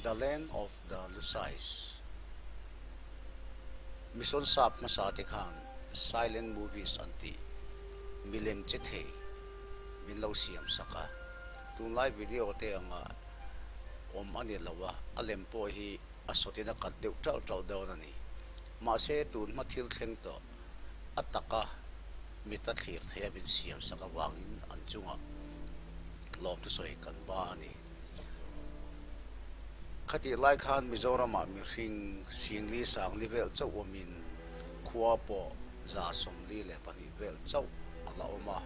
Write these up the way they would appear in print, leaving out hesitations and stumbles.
The Land of the Lusais, Mission sap hmasa te khan silent movies an tih milem che thei min lo siam sak a, tunlai video te anga awm a ni lo a, a lem pawh hi a sawtin a kat deuh ṭalh ṭalh dawn a ni. Mahse tun hma thil thleng tawh a taka mita thlir theia min siam sak avangin an chungah lawmthusawi kan ba a ni. Khatih lai khan Mizoramah mihring Singli Sangli vel chauh awmin khua pawh 42 vel chauh a la awm a.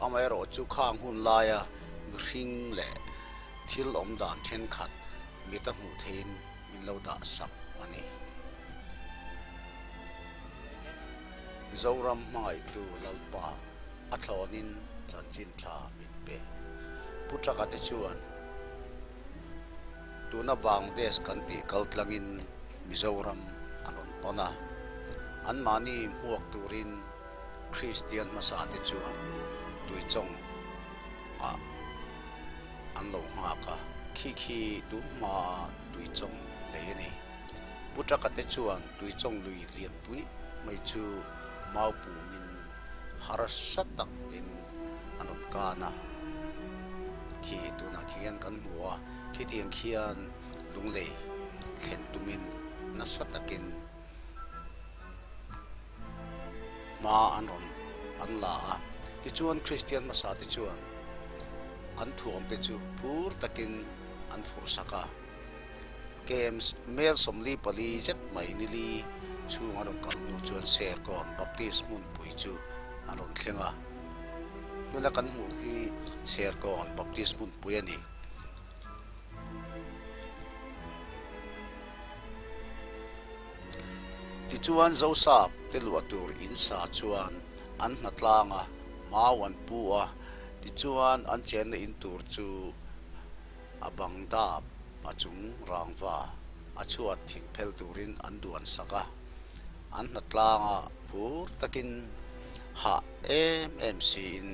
Amaherawhchu khang hun laia mihring leh thil awm dan thenkhat mita hmuh theihin min lo dah sak a ni. Zoram hmangaihtu Lalpa a thlawnin chanchin tha min pe. Pu Chaka te chuan tuna Bangladesh kan tih kal tlangin Mizoram an rawn pawn a, anmahni hmuak turin Kristian hmasa te chuan Tuichawng ah an lo nghak a, khi khi tun hmaa Tuichawng lei a ni. Pu Chaka te chuan Tuichawng lui lianpui mai chu mau pumin harsa takin an rawn kan a, khi tunah khian kan hmu a, khitiang khian lunglei thlen tumin nasa takin hma an rawn an la a. Tichuan Kristian hmasa te chuan an thuam te chu phur takin an phurh sak a. Games mel 44 zet mai nili chhung an rawn kal hnu chuan Serkawn Baptist hmunpui chu an rawn thleng a. Tuna kan hmuh hi Serkawn Baptist hmunpui a ni. Tichuan Zosap te luah tur in sa chuan an hna tlang a, mau an pu a, tichuan an chenna in tur chu a bang dap a chung rangva a chhuat thing phel turin an duan sak a, an hna tlang a phur takin hah em em siin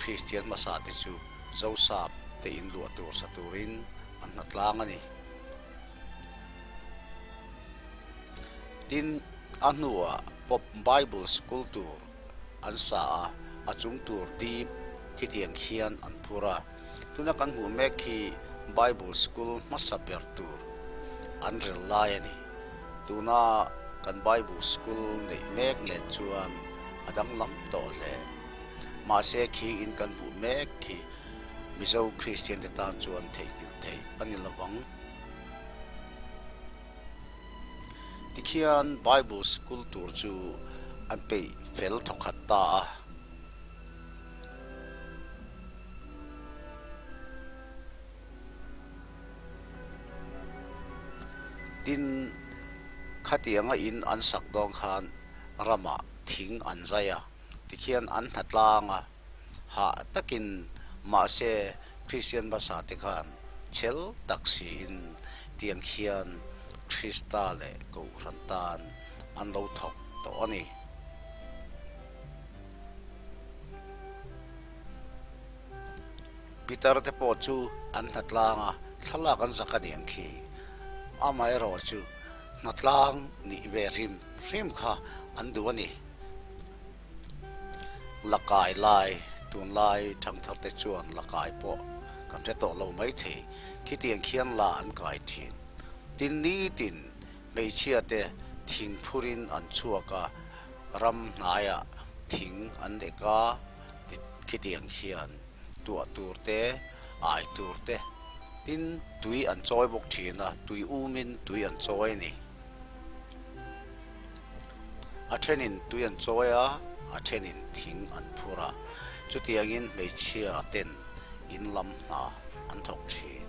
Kristian hmasa te chu Zosap te in luah tur sa turin an hna tlang a ni. Tin, a hnuah Pop Bible School tur an sa a, a chung tur dip khitiang khian an phur a. Tuna kan hmuh mek khi Bible School hmasa ber tur an rel lai a ni. Tuna kan Bible School neih mek nen chuan a danglam tawh hle. Mahse khi in kan hmuh mek khi Mizo Kristian te tan chuan theihnghilh theih a ni lovang. Tikhian Bible School tur chu an peih fel thawkhat ta a. Tin, khatianga in an sak dawn khan ramah thing an zai a, tikhian an hnatlang a. Hah takin mahse Kristian hmasa te khan chhel tak siin tiang khian Krista leh Kohhran tan an lo thawk tawh a ni. Pitar te pawh chu an hnatlang a, thlalak an zak a ni ang khi. Amaherawhchu hnatlang nih ve hrim hrim kha an duh a ni. La kai lai, tunlai thangthar te chuan la kai pawh kan hre tawh lo maithei. Khitiang khian la an kai thin. Tin nitin hmeichhia te thing phurin an chhuak a, ram hnaiah thing an nek a, khitiang khian tuah tur te, ai tur te, tin tui an chawi bawk thin a, tui umin tui an chawi a ni. A thenin tui an chawi a, a thenin thing an phur a, chutiangin hmeichhia ten in lam hna an thawk thin.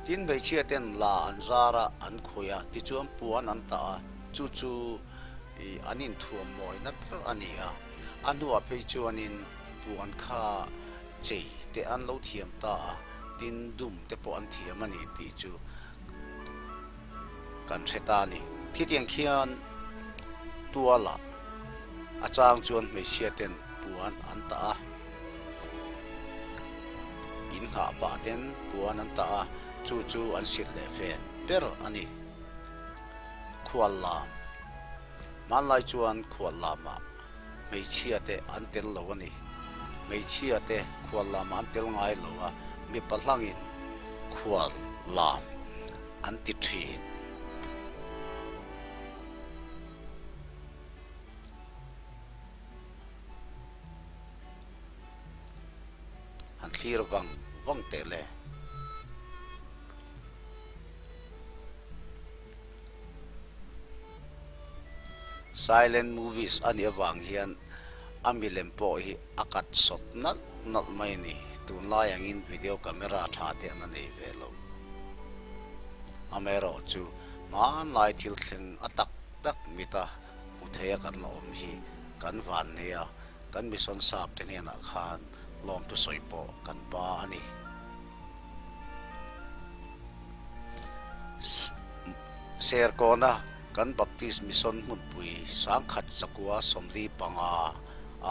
Tin hmeichhia ten la an zar a, an khawi a, tichuan puan an tah a, chu chu an inthuam mawina ber a ni a, a hnuah phei chuanin puan kha chei te an lo thiam ta a, tin dum te pawh an thiam a ni tih chu kan hre ta a ni. Khitiang khian Tualah a chang chuan hmeichhia ten puan an tah a, in nghah pah ten puan an tah a, chu chu an silh leh fen ber a ni. Khual lam, Hmanlai chuan khual lamah hmeichhia te an tel lo a ni. Hmeichhia te khual lamah an tel ngai lo a, mipa hlangin khual lam an ti thin. Han thlir vang vang teh le. Silent movies a nih avang hian a milem pawh hi a kat sawt nalh nalh mai a ni. Tunlai angin video camera tha te an la nei ve lo. Amaherawhchu hmanlai thil thleng a tak tak mita hmu theia kan la awm hi kan van nei a, kan mission sap te hnenah khan lawmthu sawi pawh kan pa a ni. Serkawna kan Baptist Mission hmunpui sangkhat zakua 45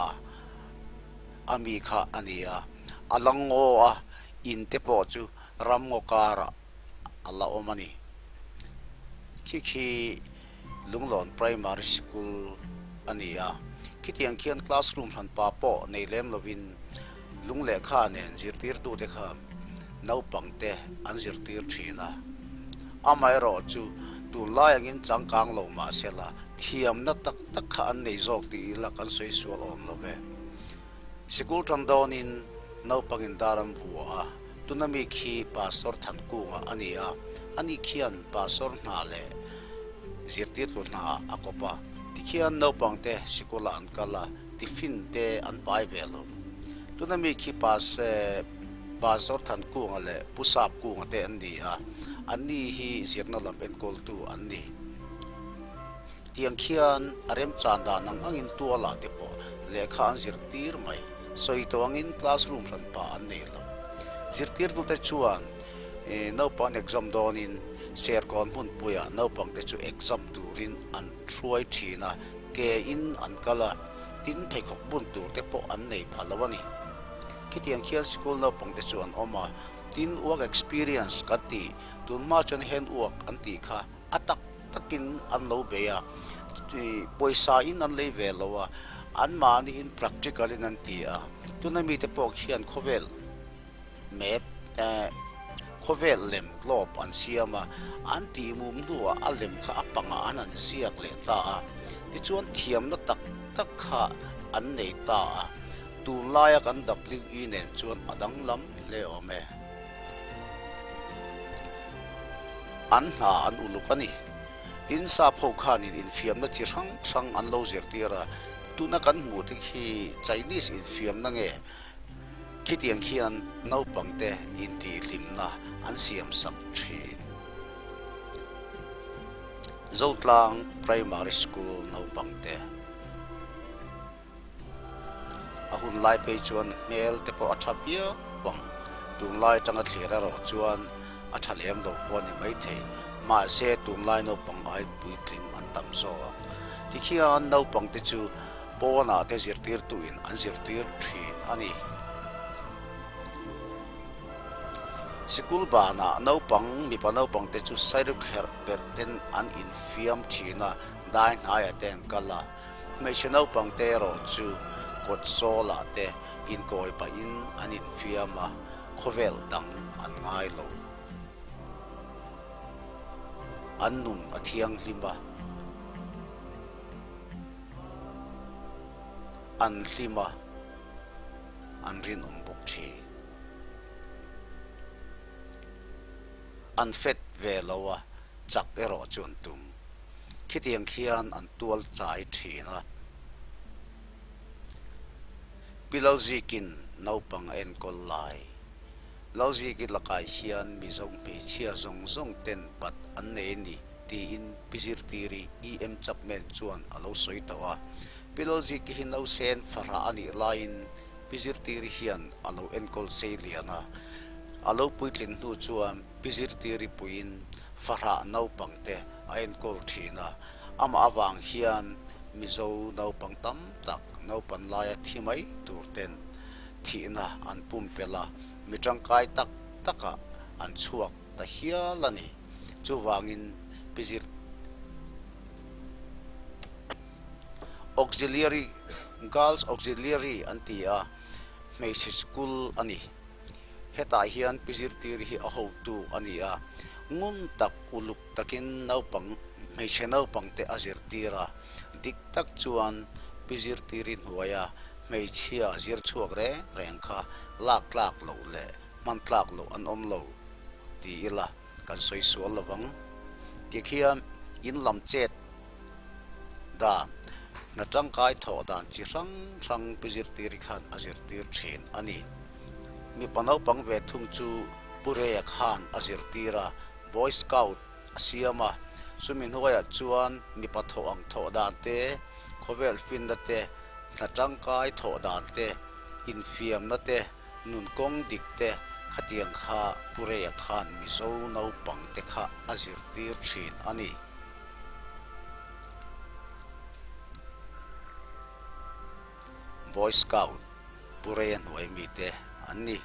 a a mi kha a ni a, a la ngaw a, in te pawh chu ram ngaw karah a la awm a ni. Khi khi Lunglawn Primary Sikul a ni a, khitiang khian classroom hranpa pawh nei lem lovin lung lehkha nen zirtirtute kha naupangte an zirtir thin a. Amaherawhchu tunlai angin changkang lo mah sela thiamna tak tak kha an nei zawk tih ila kan sawi sual awm lo ve. Sikul tan dawnin naupangin dar an vua a, tuna mi khi Pastor Thankunga a ni a, ani khian Pastor hna leh zirtirtu hna a kawp a, tikhian naupangte sikulah an kal a, tiffin te an pai ve lo. Tuna mi khi Pastor Thankunga leh Pu Sapkunga te an ni a, anni hi zirna lam enkawltu an ni. Tiang khian a remchan dan ang angin tualah te pawh lehkha an zirtir mai. Sawi tawh angin classroom hranpa an nei lo. Zirtirtute chuan naupang exam dawnin Serkawn hmunpuiah naupangte chu exam turin an hruai thin a, ke in an kal a, tin pheikhawk bun tur te pawh an nei pha lo a ni. Khitiang khian sikul naupangte chu an awm a, tin work experience kan tih, tunhma chuan hand work an tih kha a tak takin an lo bei a, pawisa in an lei ve lo a, anmahni in practical in an ti a, tuna mite pawh khian khawvel map khawvel lem globe an siam a, an tih mum hnuah a lem kha a pangah an han ziak leh ta a, tichuan thiamna tak tak kha an nei ta a, tunlaia kan WE nen chuan a danglam hle awm e. An hna an uluk a ni. Tin, sap ho khanin infiamna chi hrang hrang an lo zirtir a, tuna kan hmuh te khi Chinese infiamna nge khitiang khian naupangte intihhlimna an siamsak thin. Zotlang Primary School naupangte. A hun lai phei chuan hmel te pawh a tha viau ang. Tunlai atanga thlir erawh chuan a tha lem lo pawh a ni maithei. Mahse tunlai naupang ai puitling an tam zawk. Tikhian naupang te chu pawnah te zirtirtuin an zirtir thin a ni. Sikul banah naupang mipa naupang te chu sairukherh perh ten an infiam thin a, dai hnaiah te an kal a. Hmeichhe naupang te erawh chu kawt sawlah te inkawi pahin an infiam a, khawvel dang an ngai lo. An nun a thianghlim a, an hlim a, an rinawm bawk thin. An fet ve lo a, chak erawh chu an tum. Khitiang khian an tual chai thin a. Pi Lalzikin naupang a enkawl lai. Lalziki lakah hian Mizo hmeichhia zawng zawng ten pat an nei a ni tiin Pi Zirtiri EM Chapman chuan a lo sawi tawh a. Pi Lalziki hi nausen fahrah a nih laiin Pi Zirtiri hian a lo enkawl sei lian a. A lo puitlin hnu chuan Pi Zirtiri puiin fahrah naupangte a enkawl thin a, amah avang hian Mizo naupang tam tak naupan laia thi mai tur ten thihna an pumpelh a, mi tangkai tak takah an chhuak ta hial a ni. Chuvangin Pi Zir Auxiliary, Girls Auxiliary an ti a, hmeichhe school a ni. Hetah hian Pi Zirtir hi a hotu a ni a, ngun tak uluk takin naupang, hmeichhe naupangte a zirtir a, dik tak chuan Pi Zirtiri hnuaia hmeichhia zir chhuak reng reng kha lak tlak loh leh hman tlak loh an awm lo ti ila kan sawi sual lo vang. Tikhian in lam chet dan, hna tangkai thawh dan chi hrang hrang Pi Zirtiri khan a zirtir thin a ni. Mipa naupang ve thung chu Pu Rea khan a zirtir a, Boy Scout a siam a, chumi hnuaiah chuan mipa thawh ang thawh dan te, khawvel finna te, hna tangkai thawh dan te, infiamna te, nun kawng dik te khatiang kha Pu Rea khan Mizo naupang te kha a zirtir thin a ni. Boy Scout Pu Rea hnuai mite an ni.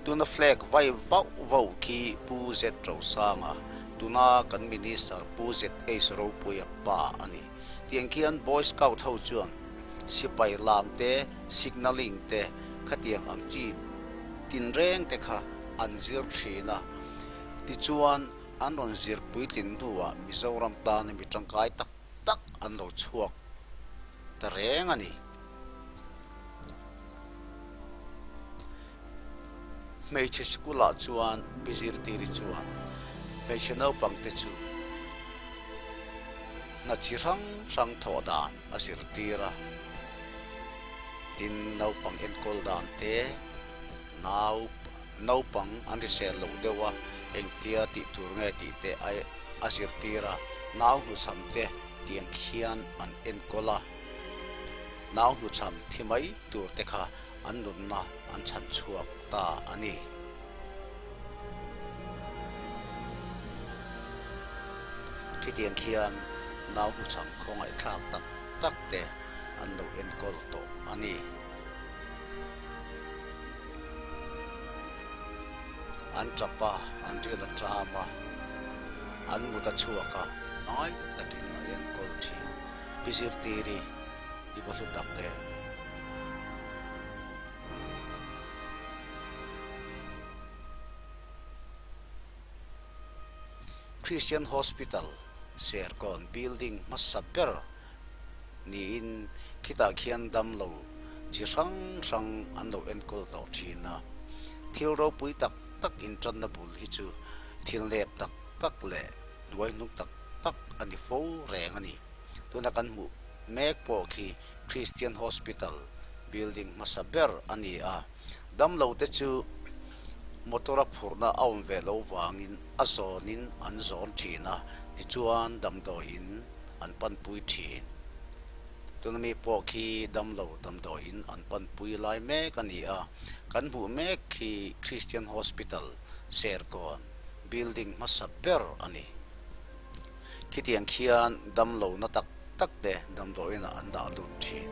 Tuna flag vai vauh vauh khi Pu Z Rosanga, tuna kan Minister Pu ZH Ropuia pa a ni. Tiang khian Boy Scout ho chuan sipai lam te, signalling te, khatiang ang chi tinreng te kha an zir thin a. Tichuan an rawn zir puitlin hnuah Mizoram tana mi tangkai tak tak an lo chhuak ta reng a ni. Hmeichhe sikulah chuan Pi Zirtiri chuan hmeichhe naupangte chu hna chi hrang hrang thawh dan a zirtir a, tin naupang enkawl dan te, nau naupang an hrisel loh deuh a, engtia tih tur nge tih te a zirtir a, nau hnuchham te tiang khian an enkawl a. Nau hnuchham thi mai tur te kha an nunna an chhan chhuak ta a ni. Khitiang khian nau hnuchham khawngaihthlak tak tak te an lo enkawl tawh a ni. An tap a, an ril a ṭam a, an mut a chhuak a, hmangaih takin a enkawl thin. Pi Zirtiri i va hlu tak em? Christian Hospital Serkawn building hmasa ber niin khitah khian damlo chi hrang hrang an lo enkawl tawh thin a. Thil ropui tak tak intanna bul hi chu thil nep tak tak leh hnuai hnung tak tak a ni fo reng a ni. Tuna kan hmuh mek pawh khi Christian Hospital building hmasa ber a ni a. Damlo te chu motor a phurhna a awm ve loh vangin a zawnin an zawn thin a, tichuan damdawiin an panpui thin. Tuna mi pawh khi damlo damdawiin an panpui lai mek a ni a, kan hmuh mek khi Christian Hospital Serkawn building hmasa ber a ni. Khitiang khian damlo na tak tak te damdawiinah an dah lut thin.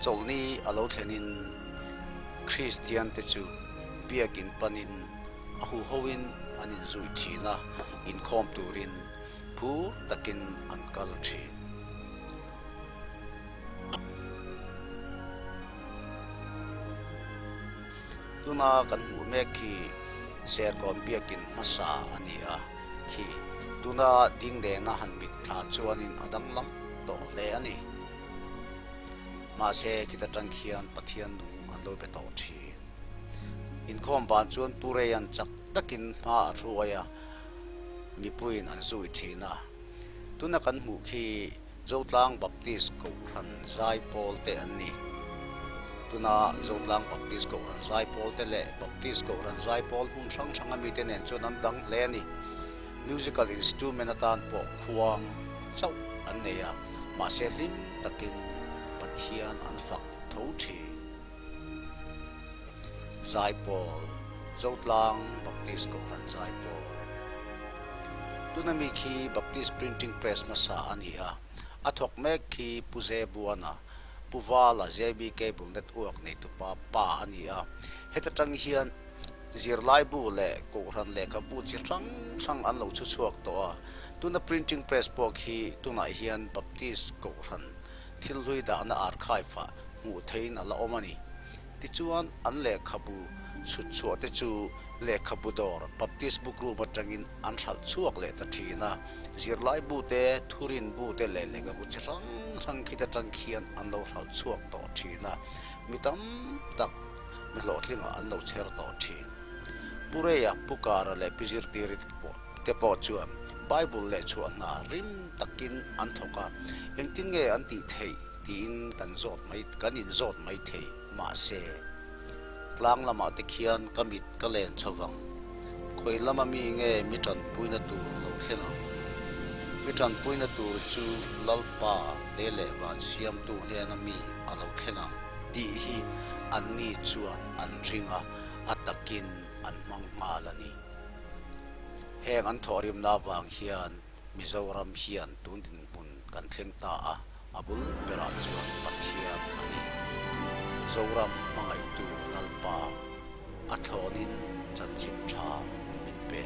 Chawlhni a lo thlenin Kristian te chu biakin panin a huhoin an inzui thin a, inkhawm turin phur takin an kal thin. Tuna kan hmuh mek khi Serkawn biakin hmasa a ni a, khi tuna ding nena han mit thla chuanin a danglam tawh hle a ni. Mahse khita tang khian Pathian nung an lo be tawh thin. Inkhawm ban chuan Pu Reian chak takin hma a hruai a, mipuiin an zui thin a. Tuna kan hmuh khi Zotlang Baptist Kohhran Zaipawl te an ni. Tuna Zotlang Baptist Kohhran Zaipawl te leh Baptist Kohhran Zaipawl hmun hrang hranga mite nen chuan an dang hle a ni. Musical instrument atan pawh khuang chauh an nei a, mahse hlim takin Pathian an fak tho thin. Zaipawl. Zotlang Baptist Kohhran Zaipawl. Tuna mi khi Baptist Printing Press hmasa a ni a, a thawk mek khi Pu Zebuana, Pu Vala JB Cable Network neitupa pa a ni a. Heta tang hian zirlaibu leh kohhran lehkhabu chi hrang hrang an lo chhu chhuak tawh a. Tuna Printing Press pawh khi tunah hian Baptist kohhran thil hlui dahna archive-ah hmuh theihin a la awm a ni. Tichuan, an lehkhabu chhut chhuah te chu lehkhabu dawr Baptist Book Room atangin an hralh chhuak leh ta thin a. Zirlaibu te, thurinbu te leh lehkhabu chi hrang hrang khit atang khian an lo hralh chhuak tawh thin a, mi tam tak mi hlawhtlingah an lo chher tawh thin. Pu Reia, Pu Kara leh Pi Zirtiri te pawh chuan Bible leh chhuah hna rim takin an thawk a, engtin nge an tih theih tiin kan zawt mai kan inzawt mai thei. Mahse, tlang lamah te khian ka mit ka len chho vang. Khawi lama mi nge mi tanpuina tur lo thleng ang? Mi tanpuina tur chu Lalpa lei leh van siamtu hnena mi a lo thleng ang tih hi anni chuan an ring a, a takin an hmang nghal a ni. Heng an thawhrimna avang hian Mizoram hian tun dinhmun kan thleng ta a, a bul berah chuan Pathian a ni. Zoram hmangaihtu Lalpa a thlawnin chanchin tha min pe.